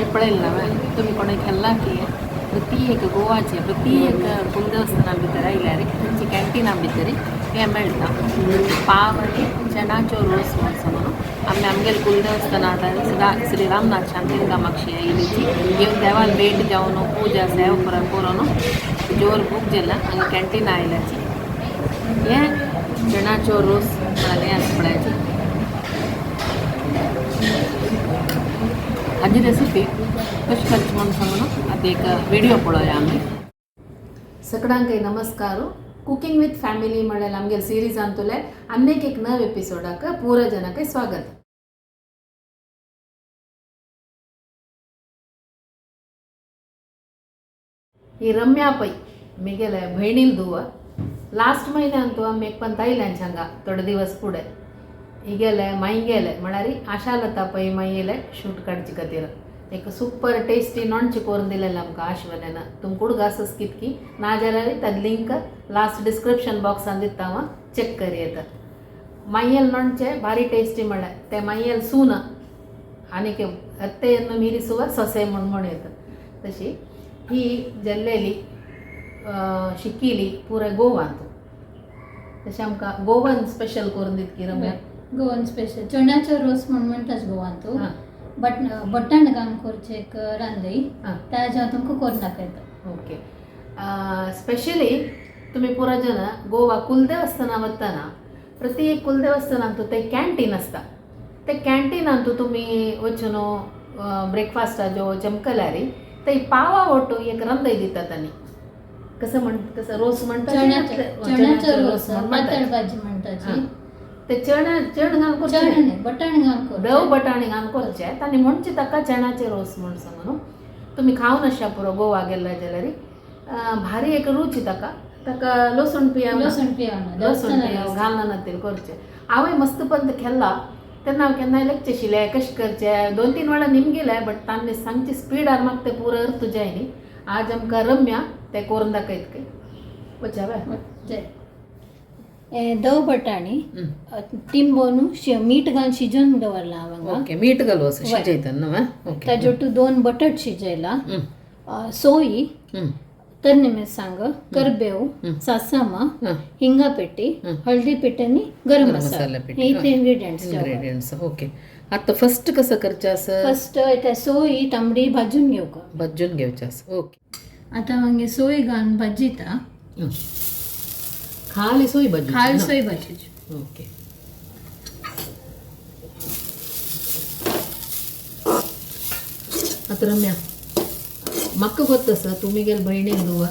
हे पळयलें ना तुमी कोणें खेल्ला की प्रति एक गोवाचे प्रति एक कुलदेवस्थाना भितर आयल्यार थंयची कॅन्टिना भितर हें मेळटा पाव आनी चणाचो रोस म्हूण सांगून. आमी आमगेले कुलदेवस्थानात श्री रामनाथ शांतीन कामाक्षी आयिल्लीची येवन देवाल भेट जावन पूजा सेवा करून जोर भूक जाल्या हांगा कॅन्टीन आयल्याची हें चणाचो रोस म्हळ्यार हें आसा पळयाची. हाजी रेसिपी कशी करची म्हणून सांगून आतां एक व्हिडिओ पळोवया आमी. सगळ्यांकय नमस्कार. कुकिंग विथ फॅमिली म्हळ्यार आमगेले सिरीजांतुले आनीक एक नव एपिसोडाक पुरा जनाक स्वागत. ही रम्या पै मिगेले भयणील दुव. लास्ट म्हयन्यांतू आमी एक पण तायल्यांच हांगा थोडे दिवस फुडें हिगेले मायगेले म्हळ्यार आशालता पै मायेले शूट काडचे खातीर एक सुपर टेस्टी नॉणचें करून दिलेलें आमकां आश्वन्यान. तुमकां उडगासच कितकी नाजाल्यार ताजी लिंक लास्ट डिस्क्रिप्शन बॉक्सान दिता हांव, चॅक कर येता. मायेल नॉणचें भारी टेस्टी म्हळ्यार ते मायेल सून आनीक अत्ತೆಯನ್ನು ಮೀರಿಸುವ ಸೊಸೆ म्हूण म्हण येता. तशी ही जल्लेली शिकिली पुराय गोवांत. तशें आमकां गोवन स्पेशल करून दितकी रम्या. गोवन स्पेशल चण्याचो रोस म्हण म्हणटाच गोवान. हां. बट बटाण घालून करचे एक रांदय. हां. ताजें हांव तुमकां करून दाखयता. ओके. स्पेशली तुमी पुरा जन गोवा कुलदेवस्थाना वतना प्रति एक कुलदेवस्थानांतू ते कॅन्टीन आसता. ते कॅन्टिनांतू तुमी वचून ब्रेकफास्टाच्यो चमकल्यार ते पावा ओटू एक रंदय दितात. आनी कसं म्हण कसं रोस म्हणटा. चण्याचो रोस पातळ भाजी म्हणटाची. ते चणा चण घालून चणे करचे. न्ही, बटाण घालून धव करचे. बटाणे घालून करचे आनी म्हणचे ताका चणाचे रोस म्हूण सांगून. तुमी खावन अशा पुरो गोवा गेल्ले जाल्यार भारी एक रुची ताका. ताका लसूण पियाव. लसूण पियावना. लसूण पियाव घालना नातील करचे. हांवें मस्त पंत खेल्ला तेन्ना हांव केन्नाय लेगचे शिले कशें करचे 2-3 वेळा निमगिले बट तांणी सांगची स्पिडार म्हाका तें पुरो अर्थ जाय न्ही. आज आमकां रम्या तें करून दाखयत काय वचा. धव बटाणी टिंबोन मीठ घालून शिजोवन दवरला हांव हांगा. ओके, मीठ घालू असं वय. शिजयतना न्हू? ओके. ताजे ओटू 2 बटाट शिजयला, सोयी, तरणे मिरसांग, करबेव, सासामा, हिंगा पेटी, हळदी पीठ आणि गरम गरम मसाला. मसाला पीठ. हे इतले इंग्रेडियंट्स. Ingredients okay. आता फर्स्ट कसं करचें असं? फर्स्ट ते सोयी तांबडी भाजून घेवका. भाजून घेवचें असं, ओके. आता मागीर सोय घालून भाजिता. खाली सोय भाजूची खाल ना? सोय भाजूची. ओके. आता रम्या म्हाका गोत्त आसा तुमी गेले भयणीक दुवा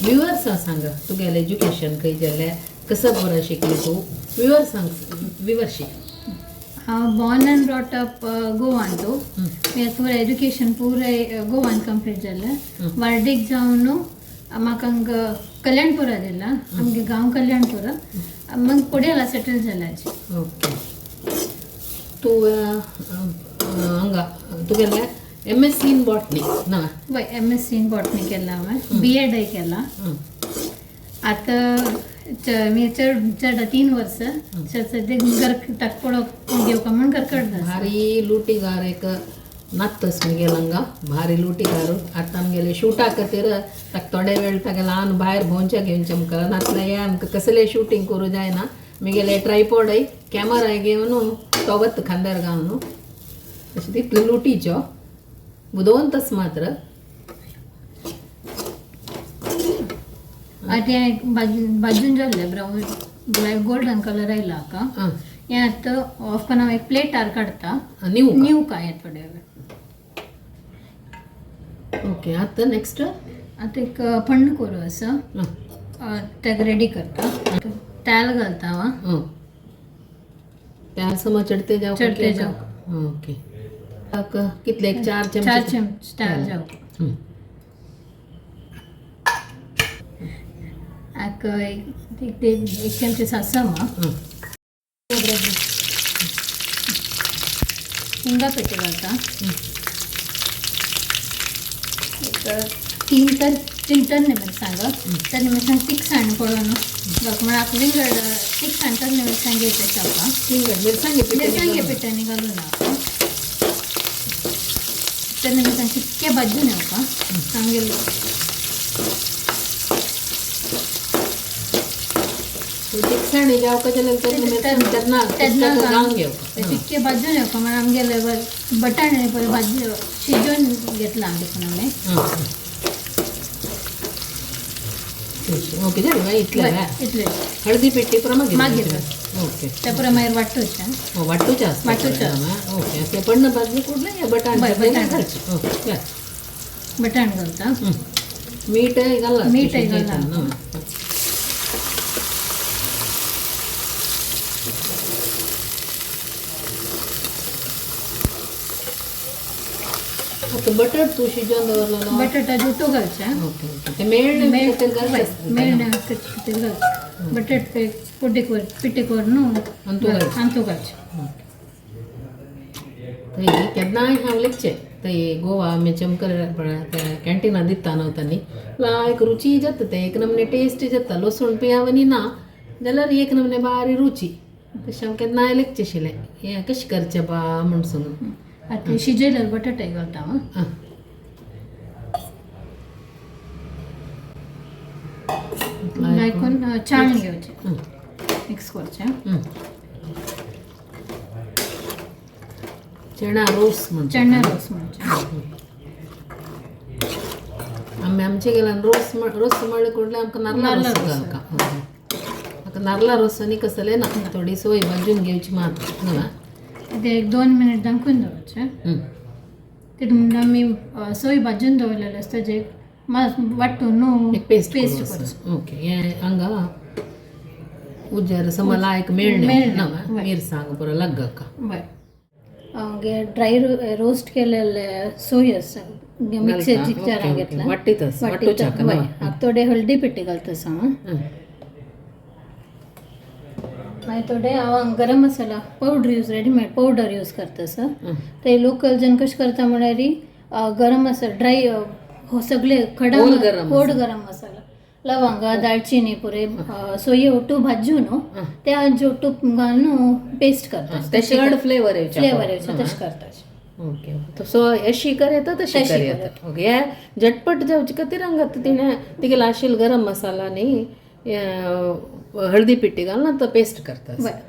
व्युवर्सां सांगा तुगेलें एज्युकेशन खंय जालें, कसं बरं शिकली तूं, व्युवर्सांक व्युवर्शीप. हांव बॉर्न अँड ब्रॉट अप गोवान. तूं मागीर पुराय एज्युकेशन पुराय गोवान कंप्लीट जालें. वार्डीक जावन म्हाका हांगा कल्याणपुरा दिला. आमगे गांव कल्याणपुरा, मग कोडियाला सेटल जाल्याची. ओके. तूं हांगा तुगेलें एम.एस.सी इन बॉटनी ना? वय, एम.एस.सी इन बॉटनी केला हांवें, बी एडय केला. आतां मी चड चड 3 वर्सां सद्याक घर ताक पळोवप घेवका म्हूण घर काडटा. भारी लुटीगार एक नात्तस मुगेल हांगा भारी लुटीगार. आतां आमगेले शूटा खातीर ताका थोडे वेळ ताका ल्हान भायर भोंवच्या घेवचें आमकां नातल्यार हे आमकां कसलें शूटिंग करूं जायना. मुगेले ट्रायपॉडय कॅमराय घेवन तो वता खांद्यार घालून. तशें तितले लुटीच्यो बुदवंतच मात्र. आतां हें भाजून जाल्लें, ब्रावन गोल्डन कलर आयला हाका. हें आतां ऑफ करून हांव एक प्लेटार काडटा. न्यू न्यू काय थोडे वेळ. ओके, आतां नेक्स्ट? आतां एक फण्ण करू आसा, ताका रेडी करता. तेल घालता हांव. त्यार समा चडते जाव. चडते जाव. ओके. ताका कितले, एक 4 चमचे? 4 चमचे तेल जाव. एक एक चमचे सासमा, हिंगा पेटी घालता. एक तीन तरणे मिरसांग, तरणे मिरसांग तिखसाण पळोवन म्हळ्यार विंगड तिखसाण तरणे मिरसांग येता शापा. मिरसांगे मिरसांगे पिठांनी घालून. तेन्ना मिरसांग चिक्के भाजून येवपा आमगेले. तिखसाणी जावका जाल्यार तेन्ना तेन्ना घालून घेवपा. चिक्के भाजून येवपा म्हळ्यार आमगेले बटाणे पळय भाजी शिजोवन घेतला आमगे आमी. ओके, जालें इतलें? इतलें. हळदी पेटी पुरो मागीर? मागीर. ओके. त्या पुरो मागीर वांटूचें. वाटूचें आसता? वांटूचें. ओके, ते पण भाजून कुडलें बटाण बटाण. घालचें. ओके. बटाण घालता. मीठ घालला? मीठ घालला. आता बटर तू शिजवून दवरलेलो? बटाटा जुटो घालचें. ओके ओके, ते मेळ्ळे खातीर घालचें. मेळण्या खातीर घालचें. बटाट पुड्डीक पिट्टीक व्हरून अंतू घालचें. अंतू घालचें. थंय केन्नाय हांव लेगचें थंय गोवा आमी चमकर कॅन्टिना दिता न्हू तांणी लायक रुची जाता तें, एक नमने टेस्ट जाता. लसूण पियावनी ना जाल्यार एक नमने बारी रुची. तशें हांव केन्नाय लेगचें आशिल्लें हें कशें करचें बा म्हूण सांगून. आतां शिजयलेले बटाटे घालता हांव. आं, लायकून चाळून घेवचें, मिक्स करचें. चणा रोस म्हणटा. चणा रोस म्हणचें. आमी आमचे गेल्यान रोस रोस म्हळ्यार कुडले आमकां नाल्ला नाल्ला रोस रोस. घालका. म्हाका नाल्ला रोस आनी कसलें ना, थोडी सोय भाजून घेवची मात ना. ते एक 2 मिनिट दामकून दवरचें. तितून म्हणल्यार आमी सोय भाजून दवरलेले आसता जे मात वांटून न्हू. एक पेस्ट. पेस्ट करचें. ओके, हें हांगा उज्यार समा लायक मेळ्ळें मेळ्ळें, ना. वय. मिरसांग पुरो लागका. बरें, ड्राय रोस्ट केलेले सोय आसा मिक्सर जारां घेतला. वाटीत वाटूच्या. वय, थोडे हळदी पिट्टी घालता हांव. मागीर थोडे हांव गरम masala powder use, readymade powder use करता सर. ते लोकल जण कशें करता म्हळ्यार गरम मसाला ड्राय हो सगळे खडा होल गरम. होड गरम मसाला, लवंगा, दालचिनी पुरे सोये ओटू भाजून न्हू त्या जो घालून पेस्ट करता. ते चड फ्लेवर येवचे. फ्लेवर येवचे तशें करता. ओके, सो अशी कर येता तशी तशी कर कर. येता. ओके, हे झटपट जावचे खातीर हांगा तिणें तिगेले आशिल्ल गरम मसाला न्ही हळदी पिट्टी घालून तो पेस्ट करता. बरें.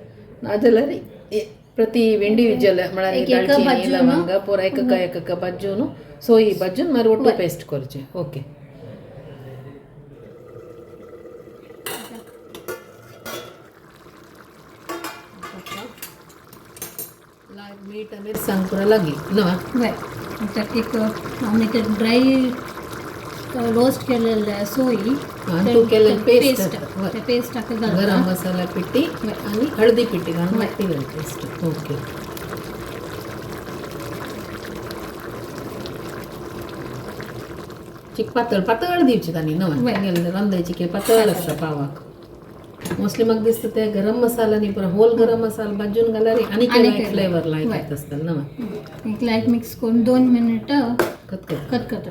नाजाल्यार प्रति इंडिविज्युअल म्हळ्यार एक एक दालचिनी भाजून लवंग पुरा एक एक भाजून सोयी भाजून मागीर ಒಟ್ಟು पेस्ट करचें. ओके. मीठ मिरसांग पुरा लागली ना. बरें, आतां एक आमी ते ड्राय रोस्ट केलेले सोय आनी तूं केल्लें पेस्ट. ते पेस्ट हाका गरम घालता. मसाला पिट्टी आणि हळदी पिट्टी घालून वाटी घाल पेस्ट. ओके. चिक पातळ पातळ दिवची तांणी न्हय? वय. रांदायची की पातळ आसता पावाक मोस्टली. म्हाका दिसता ते गरम मसाला न्ही पुरो होल गरम मसाला भाजून घाल्यार आनी आनी एक फ्लेवर लायक वय. येता आसतलो न्हय? एक लायट मिक्स करून 2 मिनिटां खतखत. खतखत.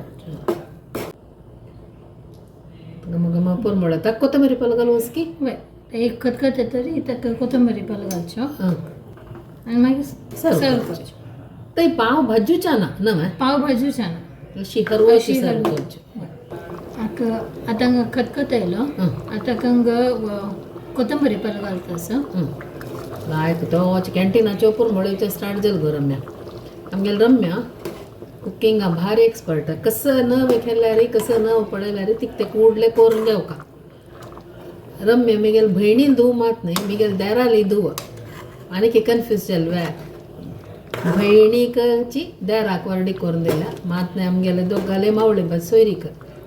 गम गम पुरमळ. ताका कोथंबीर पालो घालूस की? वय, एक खतखत येतरी ताका कोथंबीर पालो घालचो आनी मागीर सर्व सर्व करचें. करचें. थंय पाव भाजूचा ना न्हय? पाव भाजूचा ना. अशी हरवशी अशी सर्व हरवी. करची. आतां खतखत आयलो, आतां हांगा कोथंबीर पालो घालता आसा. लायक तो कॅन्टिनाच्यो पुरमळीचे स्टार्ट जालें गो रम्या. आमगेलें रम्या कुकिंगा भारी एक्सपर्ट. कसं नवें केल्यार, कसं नव पळयल्यार तिक ते कुडले करून घेवका. रम्या मिगेल भयणीन धुव मात न्हय, मिगेल देराली धुव. आनीक कन्फ्यूज जाल वे भयणीकची देराक वर्डी करून दिल्या मात न्हय. आमगेले दोगाले मावळे बस सोयरीक.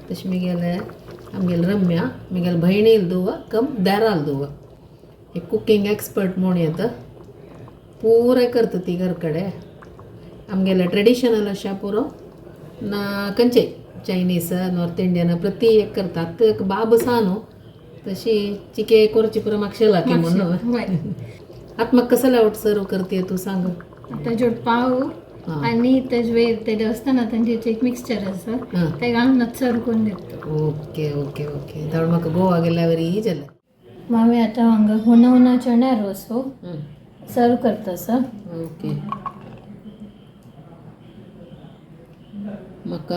तशें मिगेले आमगेले रम्या मिगेल भयणील धुव कम देराल धुव. एक कुकिंग एक्सपर्ट म्हूण येता, पुराय करता ती घर कडेन. आमगेले ट्रेडिशनल अशें पुरो ना खंयचे चायनीज, नॉर्थ इंडियन प्रति एक करता. आतां एक बाब आसा न्हू, तशी चिके करची पुरो म्हाका लागी म्हणून. वय. आतां म्हाका कसले आवट सर्व करते तूं सांग. आतां जो पाव आनी तेजे वयर ते आसतना तांचे एक मिक्सचर आसा ते घालून सर्व करून दिता. ओके ओके ओके, धड म्हाका गोवा गेल्यावर जालें. मामी आतां हांगा हुना हुना चण्या रोस हो सर्व करता आसा. ओके. म्हाका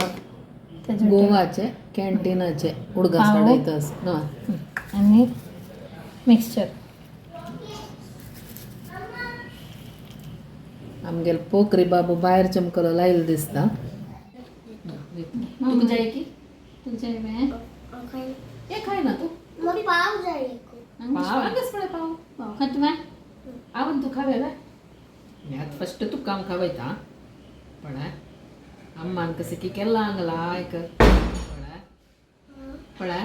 गोवाचे कॅन्टीनाचे उडगास पाव. वाडयता. हय. आनी मिक्सचर. आमगेले पोकरी बाबू भायर चमकलो लायल दिसता. तुका जाय की? तुझे. हे खाय ना तू. मग पाव जाय. पाव हांगाच पळय पाव. पाव खाता. आवन तू खावे. मी फस्ट तुका हांव खावयता पळय. अम्मान कसे की केला हांगा लायक पळय पळय.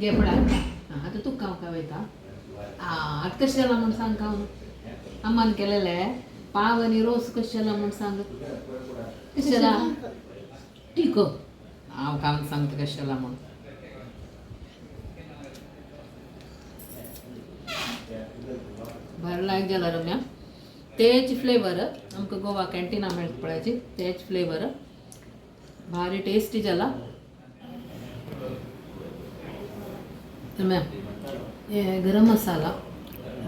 घे पळय, आतां तुका हांव खावयता. आतां कशें जाला म्हूण सांग. खावन अम्मान केलेले पाव आनी रोस कशें जाला म्हूण सांग. कशें जाला? ठीक, हांव खावन सांगता कशें जाला म्हूण. भारी लायक जाला रम्या. तेच फ्लेवर आमकां गोवा कॅन्टीना मेळटा पळयाची, तेच फ्लेवर. भारी टेस्टी जाला रम्या. हे गरम मसाला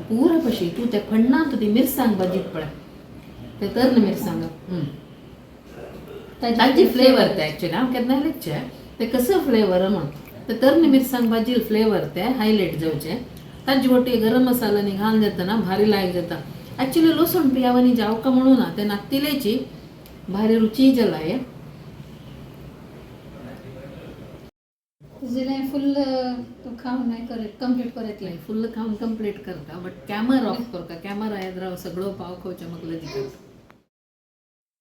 पुरा पशी तूं त्या खण्णात ती मिरसांग भाजीत पळय, ते तरणे मिरसांग ताजी फ्लेवर ते. ॲक्च्युली हांव केन्ना लेगचे ते कसं फ्लेवर म्हण, ते तरणे मिरसांग भाजी फ्लेवर ते हायलायट जावचे. ताजी वटी गरम मसाला न्ही घालून जाता भारी लायक जाता. ॲक्च्युली लसूण पियावानी जावका म्हणू ना, ते नाकतिलेची भारी रुची जाला हे. तुझे फुल तू खाऊन नाही करत, कंप्लीट करत. फुल खाऊन कंप्लीट करता, बट कॅमेरा ऑफ करता. कॅमेरा येत राव, सगळं पाव खावचे मग लगीच.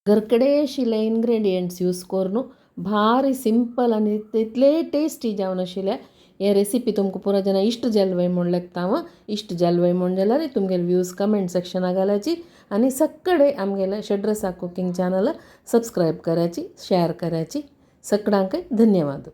घरकडे आशिल्ले इन्ग्रेडियंट्स यूज करून भारी सिंपल आनी तितले टेस्टी जावन आशिल्ले हे रेसिपी तुमकां पुरो जाणां इश्ट जाल म्हूण लेखता हांव. इश्ट जाल म्हूण जाल्यार तुमगेले व्यूज कमेंट सेक्शना घालाची आनी सक्कडे आमगेले षड्रसा कुकींग चॅनल सबस्क्रायब करायची, शेअर करायची. सगळ्यांकय धन्यवाद.